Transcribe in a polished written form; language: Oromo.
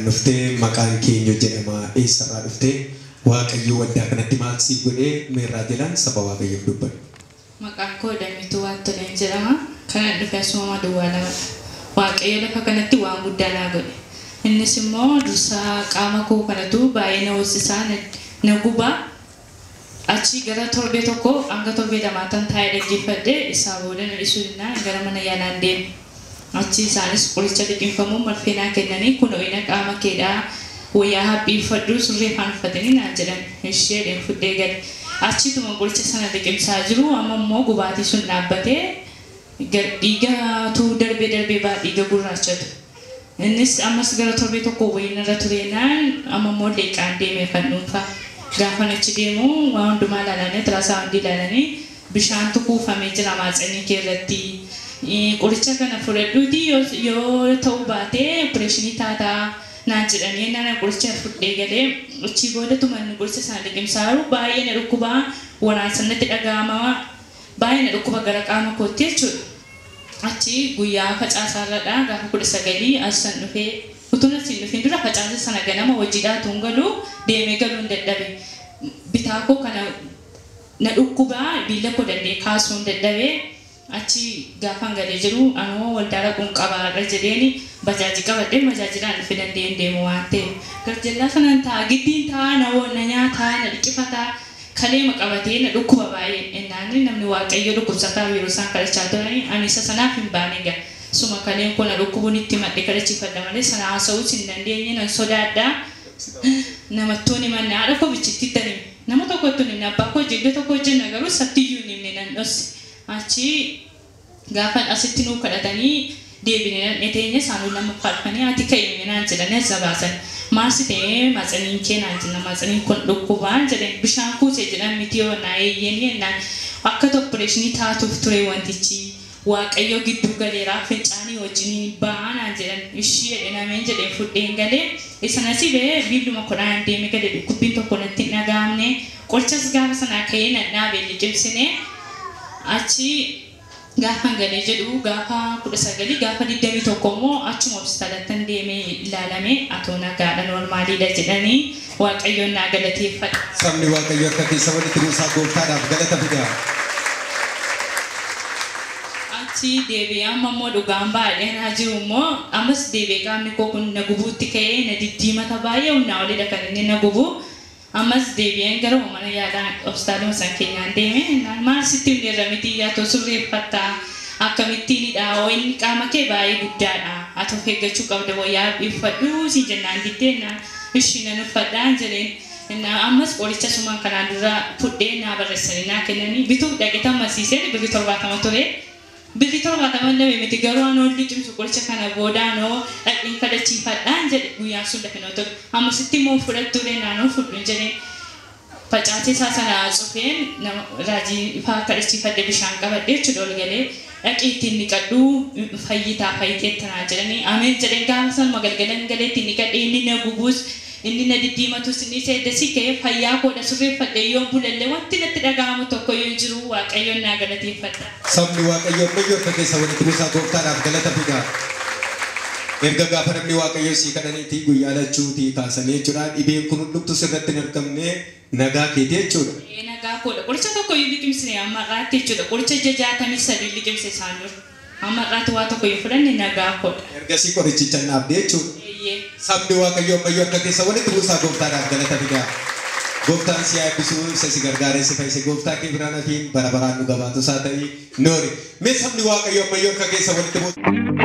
Dhuftee maqaan keenya jedhama eessarraa dhuftee Waaqayyo waldaa kanatti maal siif godhee meerraa jedhan saba Waaqayyoof dubbadhu. Maqaan koo Damituu Waattoleen jedhama. Kanan dhufe asuma duwwaa lamadha. Waaqayyo lafa kanatti waan guddaa naa godhe. Innis immoo dursaa qaama koo kanatu baay'ee na hoosisaa na gubaa. Achi gara torbee tokko hanga torbee lamaatan taa'ee dhaggeeffadhe isaa booda na dhiisuu dinnaan gara mana yaalaan deeme. Achi isaanis qoricha liqimfamuu marfee naa kennanii kun ho'ina qaama keedhaa wayyaa haphii uffadhu surree afaan uffatanii naan jedhan ishee fudhee gale. Achituma qoricha sana liqimsaa jiru amma immoo gubaatii sun dhaabbatee dhiigatu darbee darbee baa dhiiga gurraachatu. Innis ammas gara torbee tokko wayiin irra tureenaan amma immoo leeqaan deeme kan dhuunfaa. Gaafa achi deemu waan hundumaa ilaalanii ultrasound ilaalanii bishaantu kuufamee jira maatsanii kee irratti. Qoricha kana fudhadhuuti yoo ta'uu baatee opereeshinii taataa naan jedhanii naan qoricha fudhee galee achii boodatuma inni qoricha sana liqimsaa jiru baay'ee na dhukkubaa waraansa natti dhaga'ama baay'ee na dhukkuba gara qaama kootti jechuudha. Achi guyyaa facaasaarradha gaafa 19 as san dhufee utuun asiin dhufeen dura facaasa sana ganama hojiidhaa tuun galuu deemee galuu hin dadhabe. Bitaa koo kana na dhukkubaa biilla koo danda'ee kaasuu hin dadhabe. Achi gaafan galee jiru anoo waldaa dhaquun qabaadha jedheeni bajaajii qabadhee majaajilaan dhufe danda'een deemu waan ta'eef. Garjallaa sanaan ta'a giddiin ta'a na nyaataa na dhiqifataa kaleema qabatee na dhukkuba baay'ee innaan namni Waaqayyo dhukkubsataa yeroo isaan kadhachaa turanii ani isa sanaaf hin baane egaa. Suma kaleen koo na dhukkubuun itti madde kadhachiifadha malee sana haasa'uus hin dandeenye nan sodaadha. Namattoon himanne haadha koo bichitti hime nama tokkotti hin himne abbaa koo iddoo tokko hojjenna garuu sattiyyuu hin himne nan dhosse. Achi gaafa asitti nuu kadhatanii deebinee dhaqnee teenye isaanuu lammaffaa dhufanii ati ka'ii naan jedhanii as baasan. Maal ta'ee maatsaniin kee naan jenna maatsaniin kun dhukkubaan jedhan bishaan kuusee jedhan miti yoo naa eeyyeen jennaan akka opereeshinii taatuuf ture wantichi Waaqayyo gidduu galeeraa fincaanii wajjin ba'aa naan jedhan ishii jedhe nameen jedheen fudheen galee isanas ba'ee biilluma kodhaan deemee galee dhukkubbiin tokko natti hin dhaga'amne qorichas gaafa sanaa ka'ee nan dhaabee liqimsine. Achi gaafa galee jedhu gaafa 19 gaafa 21 immoo achuma hospitaalattan deemee ilaalame atoo nagaadha normaaliidha jedhanii Waaqayyoon naa galateeffadha. Sabni Waaqayyo akka keessa walitti buusaa gooftaadhaaf galata fidaa. Achi deebi'ee amma immoo dhugaan baay'ee naa jiru immoo ammas deebi'ee qaamni koo kun na gubuutti ka'ee na diddiimata baay'ee humnaa oliidha kan inni na gubu. Ammas deebi'een gara mana yaalaa hospitaaluma san keenyaan deeme maal sitti hin irra miti yaatoo sirreeffattaa akkamittiinidha inni qaama kee baay'ee guddaadha ati of eeggachuu qabda wayyaa uffadhu si jennaan diddeenna ishii nan uffadhaan jedheen ammas qoricha sumaan kanaan dura fudhee naa barreessanii naa kennanii bituuf dhaqee tammasiiseen birrii 70 ture. Birrii 70 dhabe miti garuu anoo liqimsu qoricha kana booda anoo dhaqeen kadhachiifadhaan jedhe guyyaan sun lafa ture. Ammasitti immoo fudhattu naannoo fudhu jedheen facaatee isaa sana cufeen raajii ifaa kadhachiifadhe bishaan qabadhe jechuudha ol galee dhaqee ittiin niqadhu fayyitaa fayyiteetta naa jedhanii ameen jedheen gaafa sanuma galgalan galee ittiin niqadhe inni na gubuus inni na diddiimatus inni isa eddasii ka'ee fayyaa koodha sirreeffadhe yoon bulallee wanti natti dhaga'amu tokko yoo hin jiru Waaqayyoon naa galateeffadha. Sabni Waaqayyo ammayyuu akka keessa walitti buusaa gooftaadhaaf galata fidaa. Erga gaafa namni Waaqayyo sii kadhaniitii guyyaa lachuutii kaasanii jechuudha dhibeen kun hundumtuu sirratti hin argamne nagaa keetii jechuudha. Nagaa koodha qoricha tokko iyyuu liqimsine amma har'aatti jechuudha qoricha 63 liqimse isaan dura amma har'aatti waa tokko yoo fudhanne nagaa koodha. Ergasii qorichicha hin dhaabde jechuudha. Sabni Waaqayyo ammayyuu akka keessa walitti buusaa gooftaadhaaf galata fidaa. Gooftaan si eebbisuu isa si gargaaree si fayyise gooftaa kee biraan hafiin bara baraan nu gabaatu isaa ta'ii noori. Mee sabni Waaqayyo ammayyuu akka keessa walitti buusaa.